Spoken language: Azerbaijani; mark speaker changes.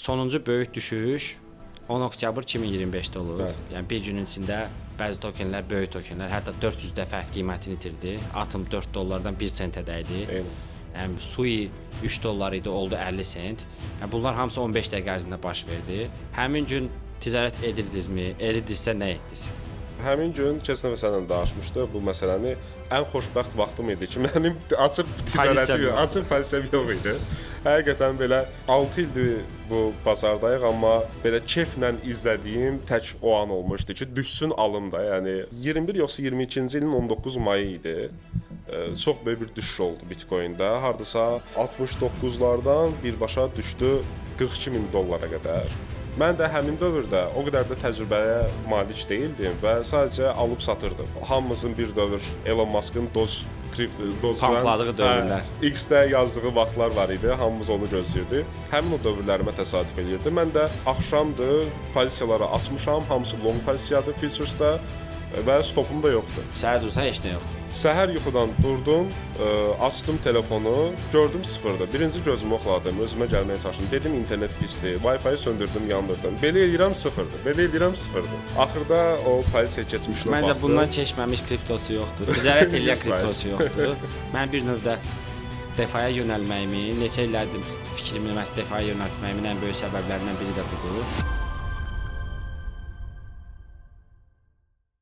Speaker 1: Sonuncu böyük düşüş 10 oktyabr 2025-də olub.
Speaker 2: Bəli.
Speaker 1: Yəni bir günün içində bəzi tokenlər, böyük tokenlər hətta 400 dəfə qiymətini itirdi. Atom 4 dollardan 1 sentə dəydi.
Speaker 2: Eynən.
Speaker 1: Yəni Sui 3 dollar idi, oldu 50 sent. Yəni bunlar hamısı 15 dəqiqə ərzində baş verdi. Həmin gün ticarət edirdinizmi? Edirdinizsə nə etdiniz?
Speaker 2: Həmin gün keçən dəfə səninlə danışmışdıq bu məsələni. Ən xoşbəxt vaxtım idi ki, mənim açıq ticarətim yox, açıq pozisiyam yox idi. Həqiqətən belə 6 ildir bu bazardayıq, amma belə keflə izlədiyim tək o an olmuşdu ki, düşsün alım da. Yəni 21 yoxsa 22-ci ilin 19 mayı idi. Çox böyük bir düşüş oldu Bitcoin-də. Hardasa 69-lardan birbaşa düşdü 42 min dollara qədər. Mən də həmin dövrdə o qədər də təcrübəyə malik deyildim və sadəcə alıb satırdım. Hamımızın bir dövr Elon Musk'ın Doge kripto Doge-dan
Speaker 1: Pampladığı dövrlər.
Speaker 2: Hə, X-də yazdığı vaxtlar var idi. Hamımız onu gözləyirdi. Həmin o dövrlərimə təsadüf eləyirdi. Mən də axşamdır, pozisiyaları açmışam. Hamısı long pozisiyadır futuresda və stopum da yoxdur.
Speaker 1: Səhər dursan heç nə yoxdur.
Speaker 2: Səhər yuxudan durdum, açdım telefonu, gördüm sıfırdır. Birinci gözümü oxladım, özümə gəlməyə çalışdım. Dedim internet pisdir, Wi-Fi-yi söndürdüm, yandırdım. Belə eləyirəm sıfırdır, belə eləyirəm sıfırdır. Axırda o pozisiya keçmişinə
Speaker 1: Məncə
Speaker 2: baxdım.
Speaker 1: bundan keçməmiş kriptosu yoxdur. Ticarət eləyən
Speaker 2: 100%.
Speaker 1: kriptosu yoxdur. Mən bir növdə DeFi-yə yönəlməyimi, neçə illərdir fikrimi məhz DeFi-yə yönəltməyimin ən böyük səbəblərindən biri də budur.